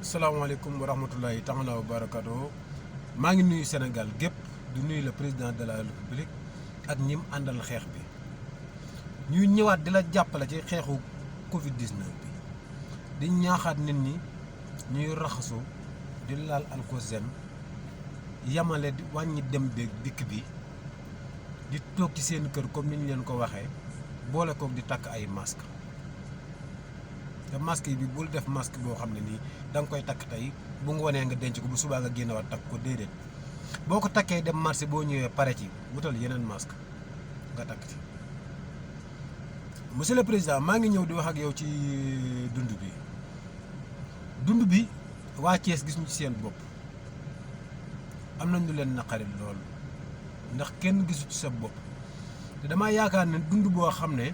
salaamaaleykum wa rahmatulahi taala wa barakatuh maa ngi nuyu Sénégal gépp di nuyu le président de la république ak ñim àndal xeex bi ñuy ñëwaat di la jàppale ci xeexu Covid 19 bi di ñaaxaat nit ñi ñuy raxasu di laal alkosène yamale di wàññi dem beeg dikk bi di toog ci seen kër comme ni ñu leen ko waxee boole koog di takk ay masque te masque yi bi bul def masque boo xam ne nii da nga koy takk tey bu ngoonee nga denc ko bu subaa nga génnewaat takk ko déedéet boo ko takkee dem marché boo ñëwee pare ci wutal yeneen masque nga takk ci. Monsieur le président maa ngi ñëw di wax ak yow ci dund bi waa Thiès gis ñu ci seen bopp am nañ lu leen naqari lool ndax kenn gisu ci sa bopp te damaa yaakaar ne dund boo xam ne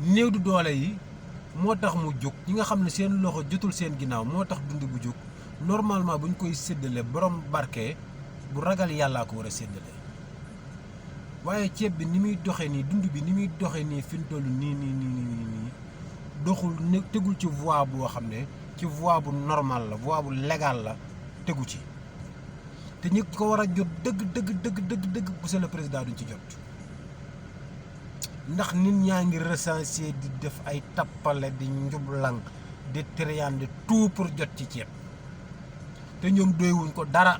néew du doole yi. moo tax mu jóg ñi nga xam ne seen loxo jotul seen ginnaaw moo tax dund bu jóg normalement bu ñu koy séddale borom barke bu ragal yàllaa ko war a séddale waaye ceeb bi ni muy doxee nii dund bi ni muy doxee nii fi mu toll nii doxul ne tegul ci voie boo xam ne ci voie bu normal la voie bu légal la tegu ci te ñi ko war a jot dëgg monsieur le président duñ ci jot. ndax nit ñaa ngi recensé di def ay tappale di njublang di triande tout pour jot ci ceeb te ñoom doywuñ ko dara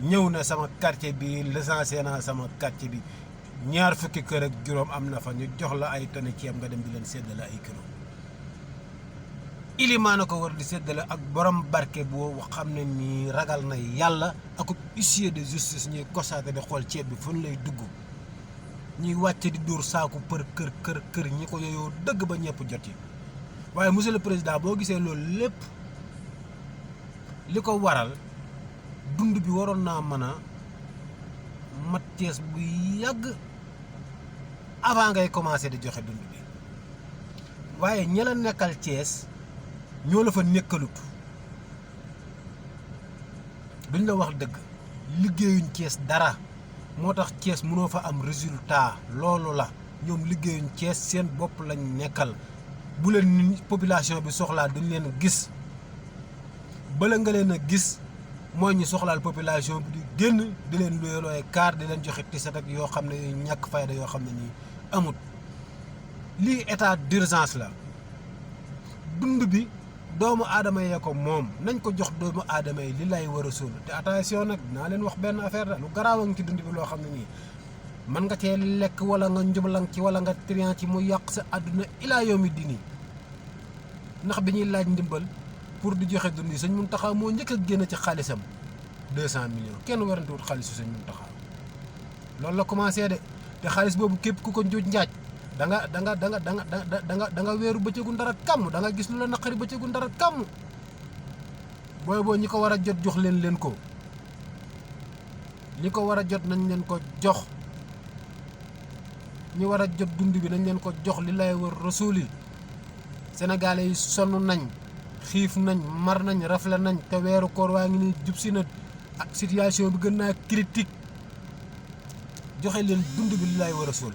ñëw na sama quartier bi recensé naa sama quartier bi ñaar fukki kër ak juróom am na fa ñu jox la ay tonne ceeb nga dem di leen séddale ay kilo ilimaa na ko war di séddale ak borom barke boo xam ne nii ragal na yàlla ak huissier de justice ñuy constaté di xool ceeb bi fan lay dugg ñuy wàcce di dóor saaku për kër ñi ko yooyu dëgg ba ñëpp jot yi waaye monsieur le président boo gisee loolu lépp li ko waral dund bi waroon naa mën a mat Thiès bu yàgg avant ngay commencé di joxe dund bi waaye ñi la nekkal Thiès ñoo la fa nekkalut duñ la wax dëgg liggéeyuñ Thiès dara moo tax Thiès mënoo fa am résultat loolu la ñoom liggéeyuñ Thiès seen bopp lañ nekkal bu leen population bi soxlaa duñ leen gis bala nga leen a gis mooy ñu soxlaal population bi di génn di leen looy kaar di leen joxe tiset ak yoo xam ne ñàkk fayda yoo xam ne nii amut lii état d'urgence la dund bi doomu aadama yee ko moom nañ ko jox doomu aadama yi li lay war a sóol te attention nag naa leen wax benn affaire da lu garaaw a ngi ci dund bi loo xam ne nii mën nga cee lekk wala nga njublang ci wala nga trian ci mu yàq sa àdduna ilaa yow mi dini ndax bi ñuy laaj ndimbal pour di joxe dund yi Sëñ Muntaxa moo njëkk a génn ci xaalisam 200 millions kenn warante wut xaalisu Sëñ Muntaxa loolu la commencé de te xaalis boobu képp ku ko njuuj njaaj da nga weeru bëccëgu ndara kàmm da nga gis lu la naqari bëccëgu ndara kàmm boo ñi ko war a jot jox leen ko ñi ko war a jot nañ leen ko jox ñi war a jot dund bi nañ leen ko jox li lay war rasuuli sénégalais yi sonn nañ xiif nañ mar nañ rafle nañ te weeru koor waa ngi ni jub si na ak situation bi gën naa critique joxe leen dund bi li lay war rasuul